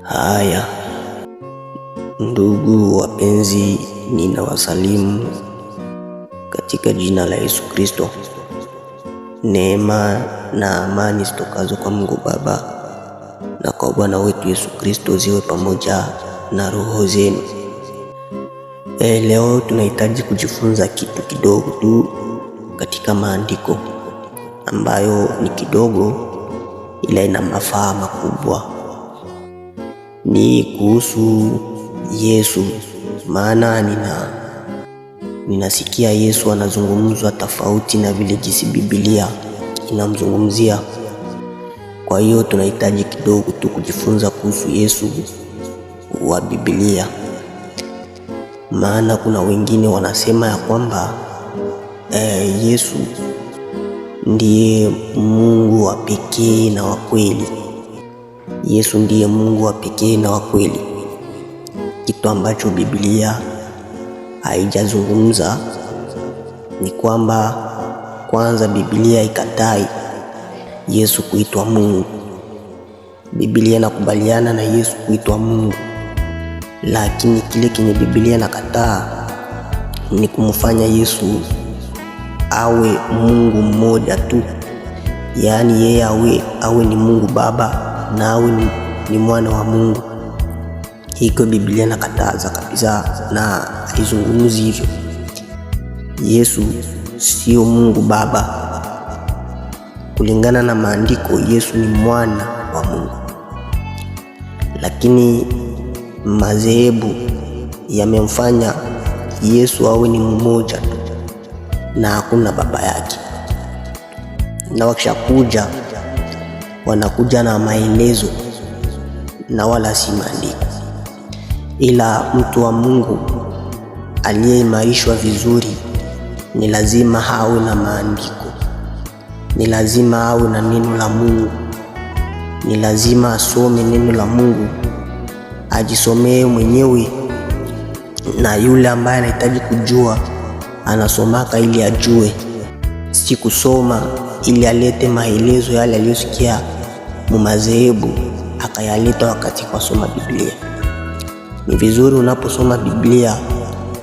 Haya, ndugu wapenzi, ninawasalimu katika jina la Yesu Kristo. Neema na amani zitokazo kwa Mungu Baba na kwa Bwana wetu Yesu Kristo ziwe pamoja na roho zenu. Leo tunahitaji kujifunza kitu kidogo tu katika maandiko ambayo ni kidogo ila ina mafaa makubwa. Ni kuhusu Yesu, maana ninasikia Yesu anazungumzwa tofauti na vile jinsi Biblia inamzungumzia. Kwa hiyo tunahitaji kidogo tu kujifunza kuhusu Yesu wa Biblia, maana kuna wengine wanasema ya kwamba Yesu ndiye Mungu wa pekee na wa kweli. Yesu ndiye Mungu wa pekee na wa kweli, kitu ambacho Biblia haijazungumza. Ni kwamba kwanza Biblia ikatai Yesu kuitwa Mungu. Biblia inakubaliana na Yesu kuitwa Mungu, lakini kile kenye Biblia nakataa ni kumfanya Yesu awe Mungu mmoja tu, yaani yeye awe ni Mungu Baba na awe ni mwana wa Mungu. Hiko Biblia nakataza kabisa na haizungumzi hivyo. Yesu sio Mungu Baba. Kulingana na maandiko, Yesu ni mwana wa Mungu, lakini madhehebu yamemfanya Yesu awe ni mmoja tu na hakuna baba yake. Na wakishakuja wanakuja na maelezo na wala si maandiko. Ila mtu wa Mungu aliyeimarishwa vizuri ni lazima awe na maandiko, ni lazima awe na neno la Mungu, ni lazima asome neno la Mungu, ajisomee mwenyewe, na yule ambaye anahitaji kujua anasomaka ili ajue, si kusoma ili alete maelezo yale aliyosikia mu madhehebu akayaleta wakati kwa soma Biblia. Ni vizuri unaposoma Biblia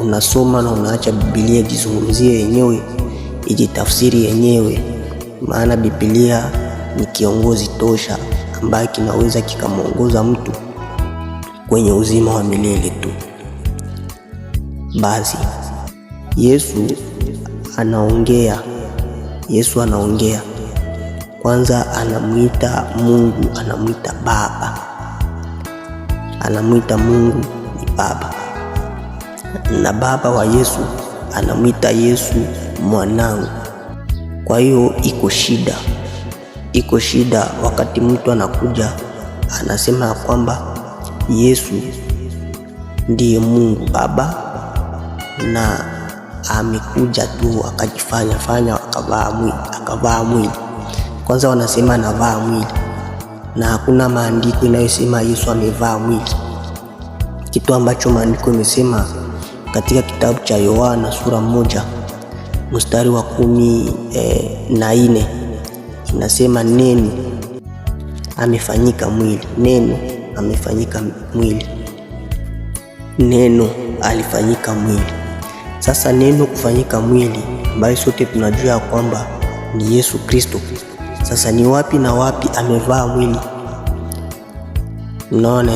unasoma na unaacha Biblia jizungumzie yenyewe, ijitafsiri yenyewe, maana Biblia ni kiongozi tosha ambaye kinaweza kikamwongoza mtu kwenye uzima wa milele tu. Basi Yesu anaongea, Yesu anaongea. Kwanza anamwita Mungu, anamwita Baba, anamwita Mungu ni Baba, na baba wa Yesu anamwita Yesu mwanangu. Kwa hiyo iko shida, iko shida wakati mtu anakuja anasema ya kwamba Yesu ndiye Mungu Baba na amekuja tu akajifanya fanya akavaa mwili, akavaa mwili. Kwanza wanasema anavaa mwili na hakuna maandiko inayosema Yesu amevaa mwili, kitu ambacho maandiko imesema katika kitabu cha Yohana sura 1 mstari wa 14 inasema neno amefanyika mwili, neno amefanyika mwili, neno alifanyika mwili. Sasa neno kufanyika mwili ambayo sote tunajua kwamba ni Yesu Kristo. Sasa ni wapi na wapi amevaa mwili? Unaona,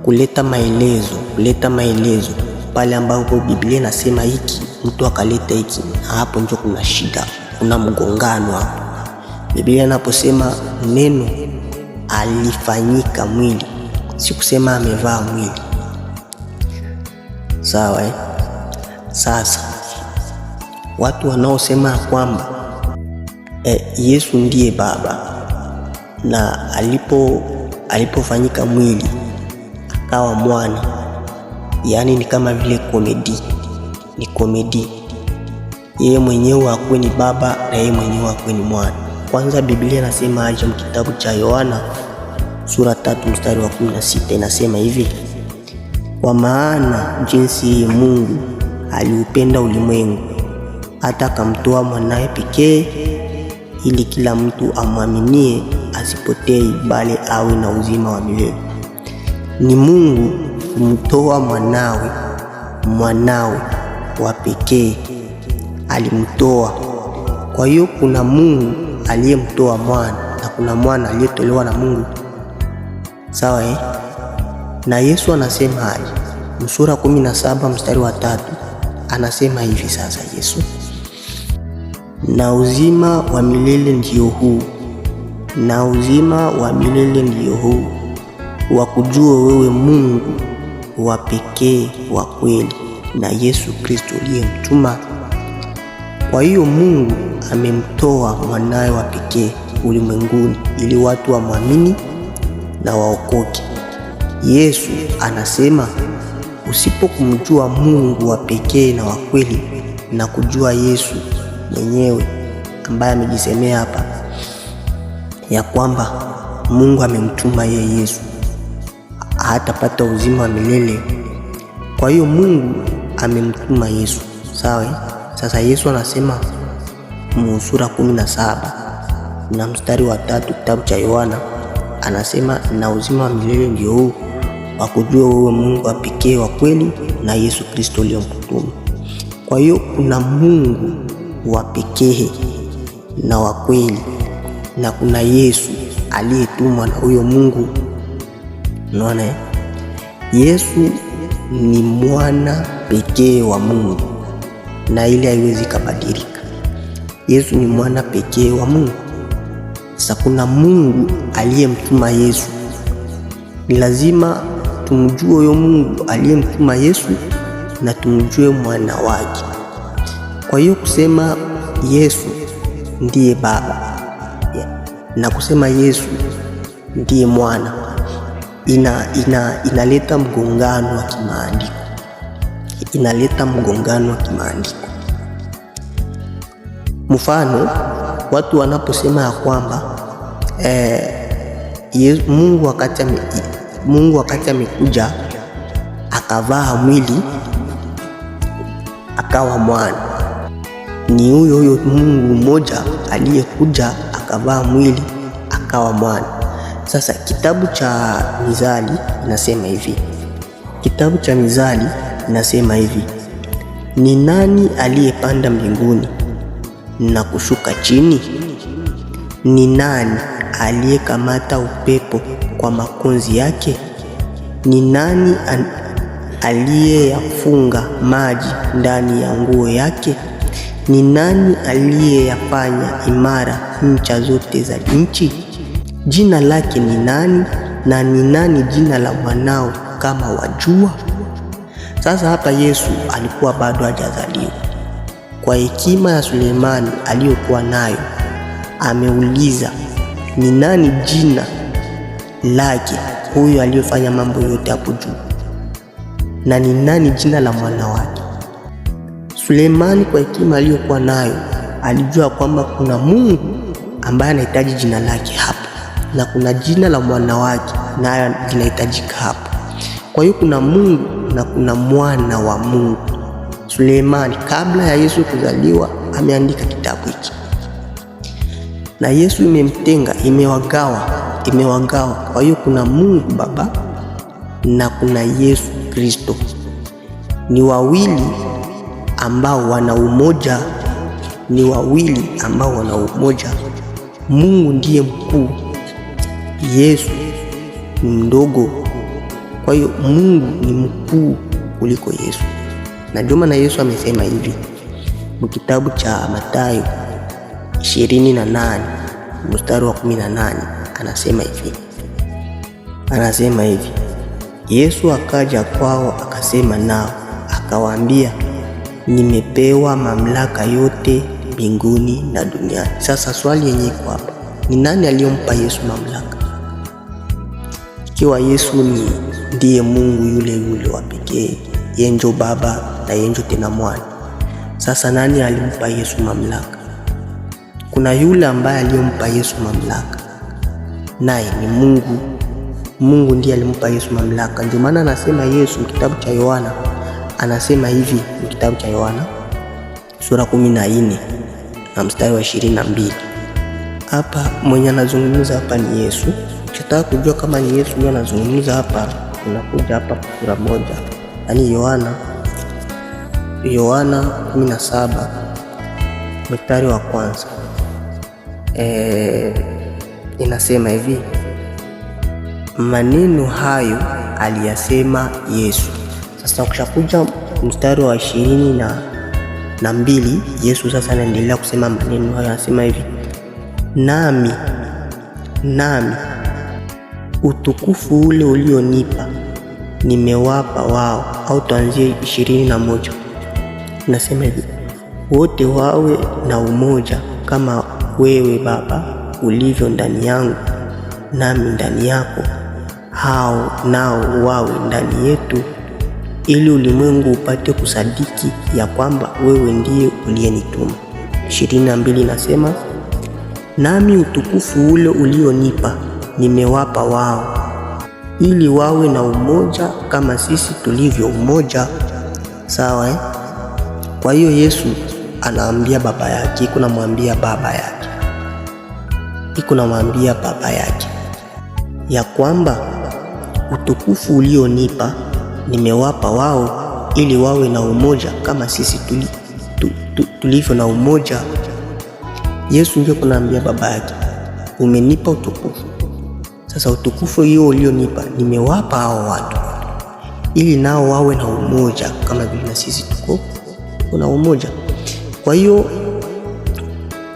kuleta maelezo, kuleta maelezo pale ambapo Biblia inasema hiki, mtu akaleta hiki, hapo ndio kuna shida, kuna mgongano hapo. Biblia inaposema neno alifanyika mwili, si kusema amevaa mwili, sawa eh? Sasa watu wanaosema kwamba Yesu ndiye Baba na alipofanyika mwili akawa mwana, yaani ni kama vile komedi, ni komedi. Yeye mwenyewe akuwe ni baba na yeye mwenyewe akuwe ni mwana. Kwanza Biblia inasema aje? Kitabu cha Yohana sura 3 mstari wa 16 inasema hivi: kwa maana jinsi Mungu aliupenda ulimwengu hata akamtoa mwanaye pekee, ili kila mtu amwaminie asipotei bali awe na uzima wa milele. Ni Mungu kumtoa mwanawe, mwanawe wa pekee alimtoa. Kwa hiyo kuna Mungu aliyemtoa mwana na kuna mwana aliyetolewa na Mungu, sawa eh? Na Yesu anasema aje? Msura 17 mstari wa 3 anasema hivi sasa Yesu, na uzima wa milele ndio huu, na uzima wa milele ndio huu, wakujua wewe Mungu wa pekee wa kweli na Yesu Kristo uliyemtuma. Kwa hiyo Mungu amemtoa mwanawe wa pekee ulimwenguni ili watu wamwamini na waokoke. Yesu anasema usipokumjua Mungu wa pekee na wa kweli na kujua Yesu mwenyewe ambaye amejisemea hapa ya kwamba Mungu amemtuma yeye Yesu, hatapata uzima wa milele. Kwa hiyo Mungu amemtuma Yesu, sawa. Sasa Yesu anasema sura 17 na mstari wa 3 kitabu cha Yohana anasema, na uzima wa milele ndio huu, wakujua wewe Mungu wa pekee wa kweli na Yesu Kristo uliyomtuma. Kwa hiyo kuna Mungu wa pekee na wa kweli na kuna Yesu aliyetumwa na huyo Mungu. Unaona, Yesu ni mwana pekee wa Mungu na ile haiwezi kabadilika. Yesu ni mwana pekee wa Mungu. Sasa kuna Mungu aliyemtuma Yesu, ni lazima tumjue huyo Mungu aliyemtuma Yesu na tumjue mwana wake. Kwa hiyo kusema Yesu ndiye Baba na kusema Yesu ndiye mwana inaleta mgongano wa kimaandiko, inaleta mgongano wa kimaandiko. Mfano, watu wanaposema ya kwamba Mungu wakati amekuja akavaa mwili akawa mwana, ni huyo huyo Mungu mmoja aliyekuja akavaa mwili akawa mwana. Sasa kitabu cha Mizali inasema hivi, kitabu cha Mizali inasema hivi: ni nani aliyepanda mbinguni na kushuka chini? Ni nani aliyekamata upepo kwa makunzi yake? Ni nani aliyeyafunga maji ndani ya nguo yake? Ni nani aliyeyafanya imara ncha zote za nchi? Jina lake ni nani, na ni nani jina la mwanao kama wajua? Sasa hapa Yesu alikuwa bado hajazaliwa. Kwa hekima ya Sulemani aliyokuwa nayo, ameuliza ni nani jina lake huyo aliyofanya mambo yote hapo juu, na ni nani jina la mwana wake? Sulemani kwa hekima aliyokuwa nayo alijua kwamba kuna Mungu ambaye anahitaji jina lake hapo na kuna jina la mwana wake nayo linahitajika hapo. Kwa hiyo kuna Mungu na kuna mwana wa Mungu. Sulemani kabla ya Yesu kuzaliwa ameandika kitabu hiki, na Yesu imemtenga, imewagawa, imewagawa. Kwa hiyo kuna Mungu Baba na kuna Yesu Kristo, ni wawili ambao wana umoja, ni wawili ambao wana umoja. Mungu ndiye mkuu, Yesu ni mdogo. Kwa hiyo Mungu ni mkuu kuliko Yesu, na ndio maana Yesu amesema hivi mkitabu cha Mathayo 28 mstari wa 18, anasema hivi, anasema hivi: Yesu akaja kwao akasema nao akawaambia, nimepewa mamlaka yote mbinguni na duniani. Sasa swali yenye iko hapa ni nani aliyompa Yesu mamlaka? Ikiwa Yesu ni ndiye Mungu yule yule wa pekee, yeye njo Baba na yeye njo tena Mwana. Sasa nani alimpa Yesu mamlaka? Kuna yule ambaye aliyompa Yesu mamlaka, naye ni Mungu. Mungu ndiye alimpa Yesu mamlaka. Ndio maana anasema Yesu kitabu cha Yohana, anasema hivi kitabu cha Yohana sura 14 na mstari wa 22, Hapa mwenye anazungumza hapa ni Yesu. Ukitaka kujua kama ni Yesu ndiye anazungumza hapa, unakuja hapa kwa sura moja, yaani Yohana 17 mstari wa kwanza. Inasema hivi: maneno hayo aliyasema Yesu. Sasa ukishakuja mstari wa 22, Yesu sasa anaendelea kusema maneno hayo, anasema hivi: nami utukufu ule ulionipa nimewapa wao. Au tuanzie 21, nasema hivi: wote wawe na umoja kama wewe Baba ulivyo ndani yangu nami ndani yako, hao nao wawe ndani yetu, ili ulimwengu upate kusadiki ya kwamba wewe ndiye uliyenituma. 22 nasema, nami utukufu ule ulionipa nimewapa wao, ili wawe na umoja kama sisi tulivyo umoja. Sawa, eh? Kwa hiyo Yesu anaambia baba yake, iko namwambia baba yake, iko namwambia baba yake ya kwamba utukufu ulionipa nimewapa wao, ili wawe na umoja kama sisi tulivyo na umoja. Yesu ndio kunaambia baba yake, umenipa utukufu, sasa utukufu hiyo ulionipa nimewapa hao watu, ili nao wawe na umoja kama vile na sisi tuko na umoja. Kwa hiyo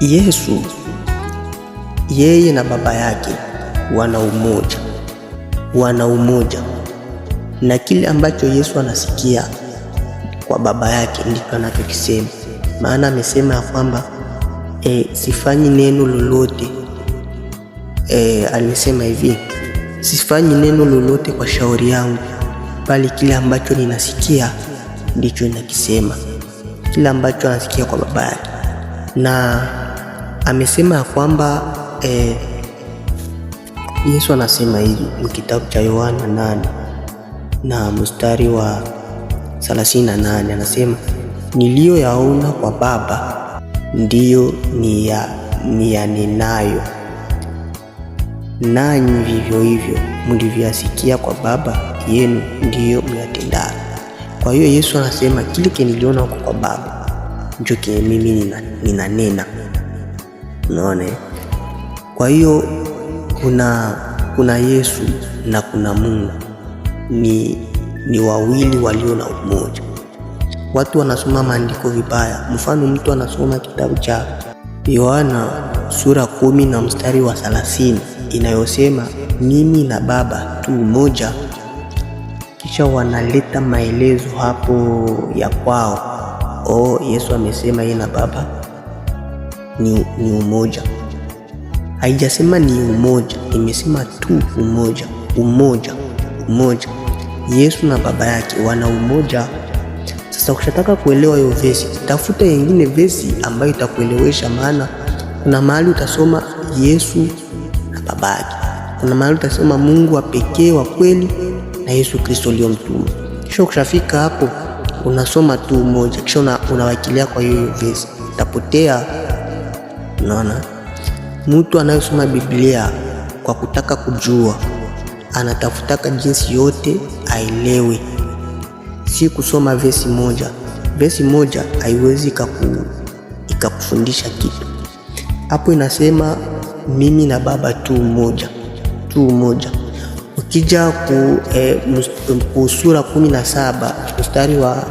Yesu yeye na baba yake wana umoja, wana umoja, na kile ambacho Yesu anasikia kwa baba yake ndicho anachokisema. Maana amesema ya kwamba sifanyi neno lolote alisema hivi, sifanyi neno lolote kwa shauri yangu, bali kile ambacho ninasikia ndicho ninakisema. Kile ambacho anasikia kwa baba yake, na amesema ya kwamba Yesu anasema hivi mkitabu cha Yohana 8 na mstari wa 38, anasema niliyoyaona kwa Baba ndiyo niyanenayo, nanyi vivyo hivyo mlivyoyasikia kwa baba yenu ndiyo myatendayo. Kwa hiyo Yesu anasema kile niliona huko kwa Baba ndicho kile mimi ninanena. Unaona? Kwa hiyo kuna Yesu na kuna Mungu, ni wawili walio na umoja. Watu wanasoma maandiko vibaya. Mfano, mtu anasoma kitabu cha Yohana sura 10 na mstari wa 30 inayosema mimi na Baba tu mmoja, kisha wanaleta maelezo hapo ya kwao. Oh, Yesu amesema yeye na Baba ni umoja. Haijasema ni umoja, imesema tu umoja, umoja, umoja. Yesu na Baba yake wana umoja. Sasa ukishataka kuelewa hiyo vesi, tafuta nyingine vesi ambayo itakuelewesha, maana kuna mahali utasoma Yesu na Baba yake, kuna mahali utasoma Mungu wa pekee wa kweli na Yesu Kristo aliyomtuma. Kisha ukishafika hapo unasoma tu umoja, kisha unawakilia kwa hiyo vesi, utapotea. Unaona, mtu anayesoma Biblia kwa kutaka kujua anatafutaka jinsi yote aelewe, si kusoma vesi moja. Vesi moja haiwezi ikakufundisha kitu. Hapo inasema mimi na Baba tu mmoja, tu mmoja. Ukija ku sura 17 mstari wa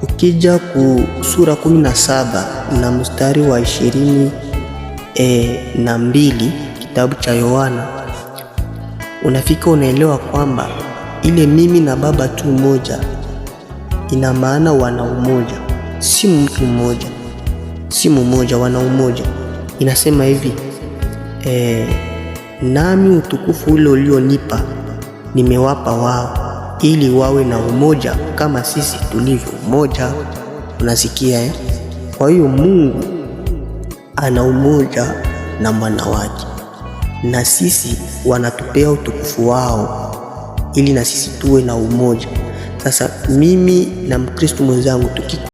ukija ku sura 17 na mstari wa 22 kitabu cha Yohana, unafika unaelewa kwamba ile mimi na Baba tu mmoja ina maana wana umoja, si mtu mmoja, si mmoja, wana umoja. Inasema hivi nami utukufu ule ulionipa nimewapa wao, ili wawe na umoja kama sisi tulivyo umoja. Unasikia eh? Kwa hiyo Mungu ana umoja na mwana wake, na sisi wanatupea utukufu wao ili na sisi tuwe na umoja. Sasa mimi na Mkristo mwenzangu tuki